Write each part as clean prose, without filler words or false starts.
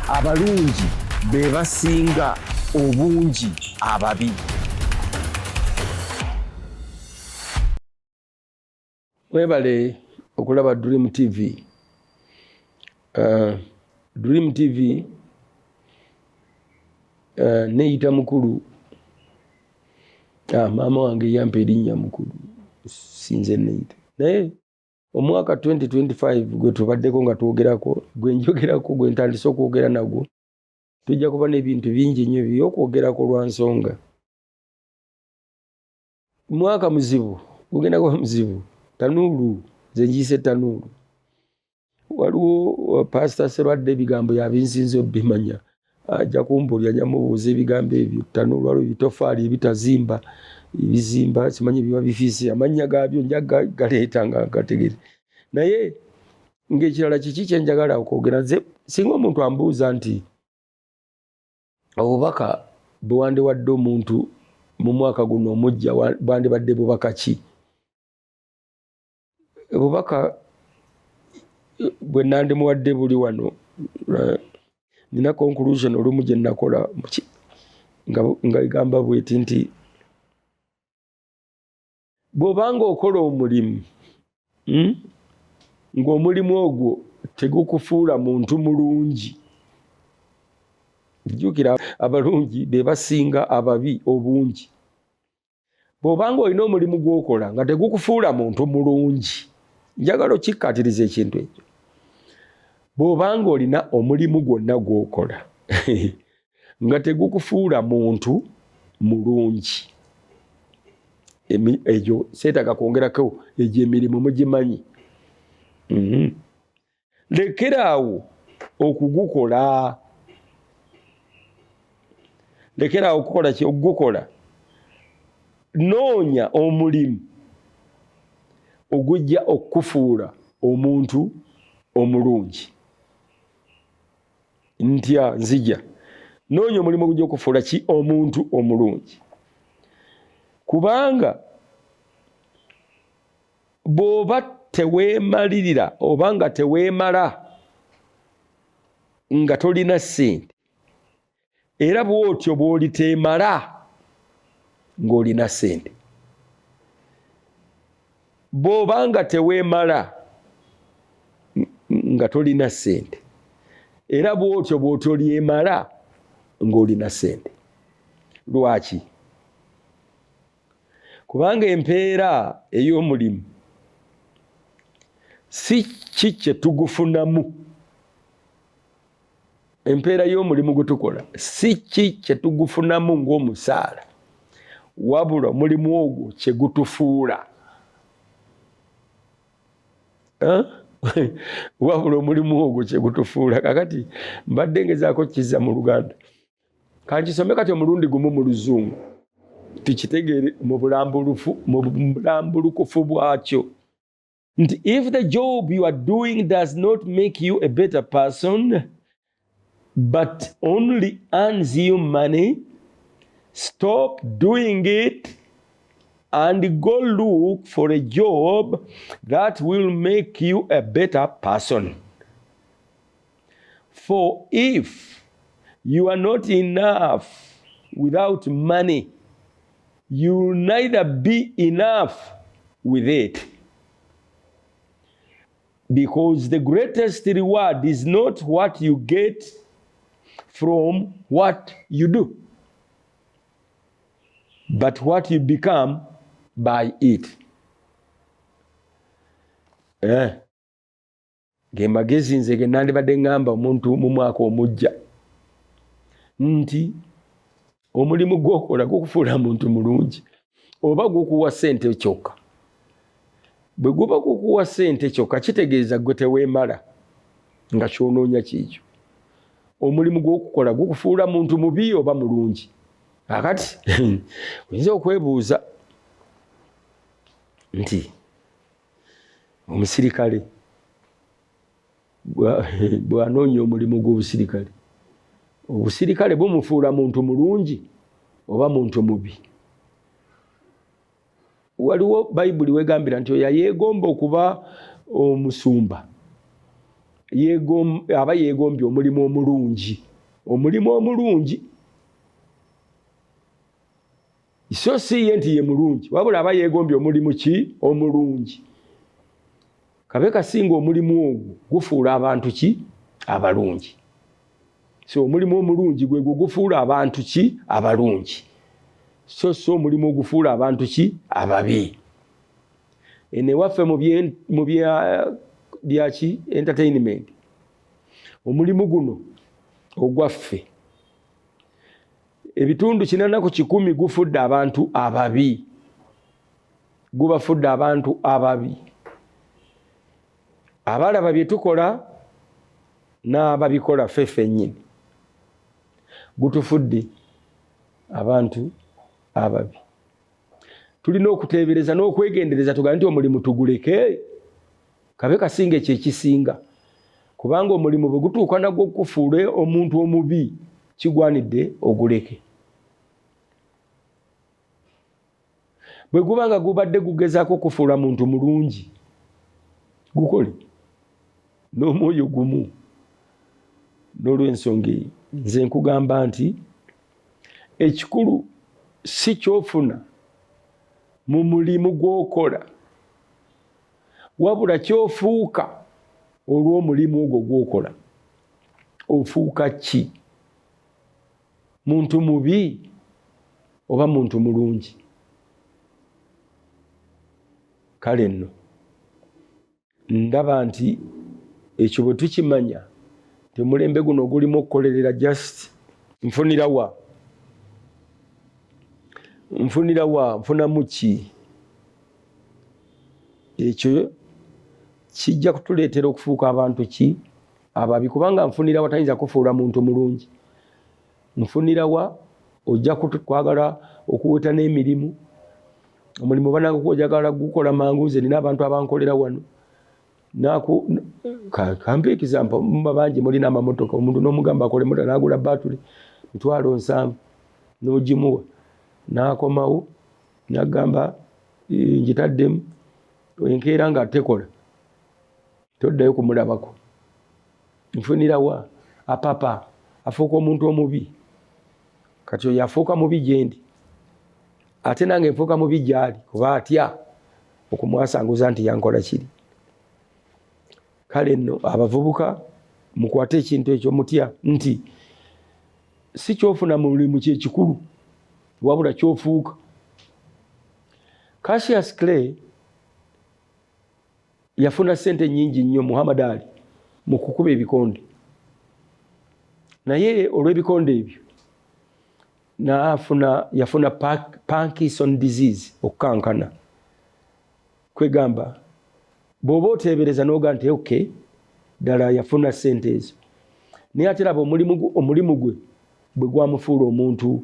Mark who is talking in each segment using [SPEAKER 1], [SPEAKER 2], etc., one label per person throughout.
[SPEAKER 1] Abalungi be basinga obungi ababi.
[SPEAKER 2] Mwebale okulaba Dream TV. Dream TV neyita mukulu. Maama wange yampa erinnya mukulu, sinze neyita. Naye omwaka 2025 gwe tubaddeko nga twogerako, gwe njogerako, gwe ntandise okwogera nagwo, tujja kuba n'ebintu bingi nnyo by'okwogerako lwa nsonga. Mwaka muzibu, gugenda kuba muzibu. Tanuulu, nze ngiyise tanuulu. Waliwo Pastor Serwadde ebigambo yabinsinze obimanya, ajja kumbuulira, nja mubuuza ebigambo ebyo. Tanuulu, waliwo ebitofaali ebitazimba, ebizimba, simanyi biba bifiise, amannya gaabyo nja galeeta nga gategere. Naye ng'ekirala kiki kye njagala okwogera, nze singa omuntu ambuuza nti obubaka bwe wandiwadde omuntu mu mwaka guno omujja bwandibadde bubaka ki? Obubaka bwe nandimuwadde buli wano, nina conclusion olumu gye nakola nga egamba bweti nti bw'obanga okola omulimu, ng'omulimu ogwo tegukufuula muntu mulungi, jjukira abalungi be basinga ababi obungi. Bw'obanga olina omulimu gw'okola nga tegukufuula muntu mulungi, njagala okikkaatiriza ekintu ekyo. Bw'obanga olina omulimu gwonna gw'okola nga tegukufuula muntu mulungi, egyo seetaaga kwongerako, egyo emirimu mugimanyi. Lekeraawo okugukola, lekeraawo okukola ki? Okugukola. Noonya omulimu ogujja okukufuula omuntu omulungi. Ntya nzija noonya omulimu ogujja okufuula ki? Omuntu omulungi. Kubanga bw'oba teweemalirira oba nga teweemala nga tolina ssente, era bw'otyo bw'oliteemala ng'olina ssente. Bw'oba nga teweemala nga tolina ssente, era bw'otyo bw'otolyemala ng'olina ssente. Lwaki? Kubanga empeera ey'omulimu si ki kye tugufunamu. Empeera y'omulimu gwe tukola si ki kye tugufunamu ng'omusaala, wabula omulimu ogwo kye gutufuula. Wabula omulimu ogwo kye gutufuula. Kakati mbadde ngezaako kizza mu Luganda, kankisome kati omulundi gumu mu Luzungu tukitegeere mu bulambulukufu bwakyo nti if the job you are doing does not make you a better person but only earns you money, stop doing it and go look for a job that will make you a better person. For if you are not enough without money, you will neither be enough with it. Because the greatest reward is not what you get from what you do, but what you become by it. Ge magezi nze ge nandibadde ŋŋamba omuntu mu mwaka omujja nti omulimu gw'okola gukufuula muntu mulungi oba gukuwa ssente kyokka. Bwe guba gukuwa ssente kyokka, kitegeeza gwe teweemala, nga kyonoonya kiikyo. Omulimu gw'okukola gukufuula muntu mubi oba mulungi? Akati oyinza okwebuuza nti omusirikale bw'anoonya omulimu gw'obusirikale, obusirikale bumufuula muntu mulungi oba muntu mubi? Waliwo Bayibuli wegambira nti oyo ayeegomba okuba omusumba Aba yeegombye omulimu omulungi, omulimu omulungi, so si ye nti ye mulungi, wabula aba yeegombye omulimu ki? Omulungi. Kabe kasinga omulimu ogwo gufuula abantu ki? Abalungi. So omulimu omulungi gwe gwo gufuula abantu ki? Abalungi. So si omulimu ogufuula abantu ki? Ababi. Eno ewaffe mu byaki, entertainment, omulimu guno ogwaffe, 8% gufudde abantu ababi, gubafudde abantu ababi, abalaba bye tukola n'ababikola ffe ffennyini. Gutufudde abantu ababi. Tulina okuteebereza n'okwegendereza, tugambe nti omulimu tuguleke, kabe kasinga ekyo ekisinga, kubanga omulimu bwe gutuuka nagwo okufuula omuntu omubi, kigwanidde oguleke. Bwe guba nga gubadde gugezaako okufuula muntu mulungi, gukole n'omwoyo gumu. N'olw'ensonga eyo, nze nkugamba nti ekikulu si kyofuna mu mulimu gw'okola, wabula kyofuuka olw'omulimu ogwo gw'okola. Ofuuka ki? Muntu mubi oba muntu mulungi? Kale nno ndaba nti ekyo bwe tukimanya nti omulembe guno ogulimu okukolerera just nfunira wa, nfunira wa, nfunamu ki, ekyo kijja kutuleetera okufuuka abantu ki? Ababi. Kubanga nfunira wa tayinza kufuula muntu mulungi. Nfunira wa ojja kwagala okuweta n'emirimu, omulimu banange ojagala gukola mangu. Nze nina abantu abankolera wano. Kampe example, muba bangi mulina amamotoka, omuntu n'omugamba akole motoka, n'agula battery 70,000, n'ogimuwa, n'akomawo n'agamba ngitaddemu, enkeera nga tekola, toddayo kumulabako. Nfunira wa apapa, afuuka omuntu omubi. Kati oyo afuuka mubi gyendi, ate nange nfuuka mubi gyali, kuba atya okumwasanguza nti yankola kiri. Kale nno abavubuka, mukwate ekintu ekyo mutya nti si kyofuna mu mulimu kyekikulu, wabula kyofuuka. Cassius Clay yafuna sente nyingi nnyo, Muhammad Ali, mu kukuba ebikonde, naye olw'ebikonde ebyo nafuna, yafuna Parkinson disease, okukankana. Kwegamba bw'oba oteebereza n'oga nti ok, ddala yafuna sente ezo, naye ate laba omulimu gwe bwe gwamufuula omuntu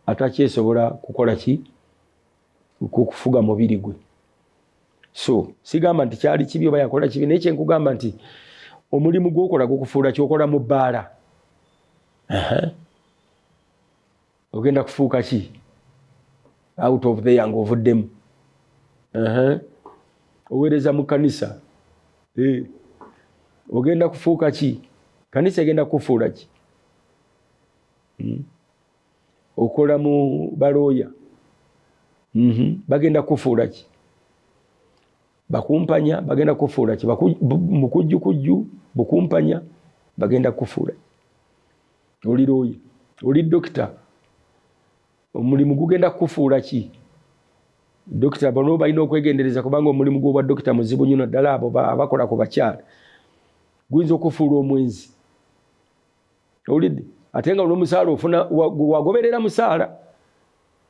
[SPEAKER 2] atakyesobola kukola ki? Kufuga mubiri gwe. So sigamba nti kyali kibi oba yakola kibi, naye kyenkugamba nti omulimu gwokola gukufuula kyokola mu bbaala, ogenda kufuuka ki out of there ng'ovuddemu? Oweereza mu kanisa, ogenda kufuuka ki? Kanisa egenda kukufuula ki? Okola mu balooya, Bagenda kukufuula ki? Bakumpanya bagenda kukufuula ki? Mukujjukujju bukumpanya bagenda kukufuula ki? Oli looya, oli dokita, omulimu gugenda kukufuula ki? Dokita bano balina okwegendereza, kubanga omulimu gw'obwa dokita muzibu nnyo, naddala abo abakola ku bakyala, guyinza okufuula omwenzi. Owulidde? Ate nga n'omusaala ofuna, wagoberera musaala.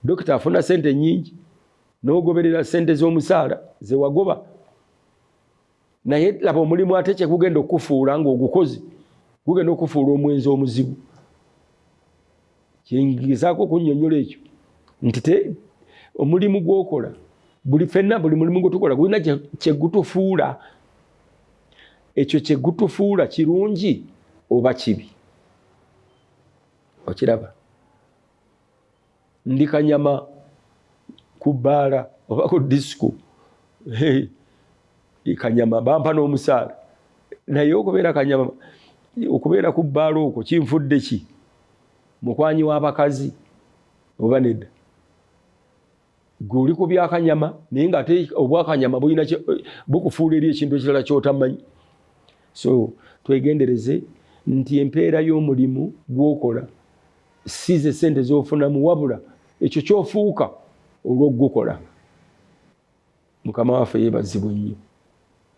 [SPEAKER 2] Dokita afuna sente nyingi, n'ogoberera sente z'omusaala zewagoba, naye laba omulimu ate kyekugenda okukufuula ng'ogukoze, gugenda okufuula omwenzi omuzibu. Kyengezaako okunnyonnyola ekyo nti te omulimu gwokola, buli fenna, buli mulimu gwetukola gulina kyegutufuula. Ekyo kyegutufuula kirungi oba kibi? Okiraba, ndi kanyama ku bbaala oba ku disco, kanyama bampa n'omusaala. Naye okubeera kanyama, okubeera ku bbaala okwo kinfudde ki? Mukwanyi w'abakazi oba nedda? Gwe oli ku byakanyama, naye ng'ate obwakanyama bulina bukufuula eri ekintu ekirala ky'otamanyi. So twegendereze nti empeera y'omulimu gw'okola si ze ssente z'ofunamu, wabula ekyo ky'ofuuka olw'okugukola. Mukama waffe yeebazibwe nnyo.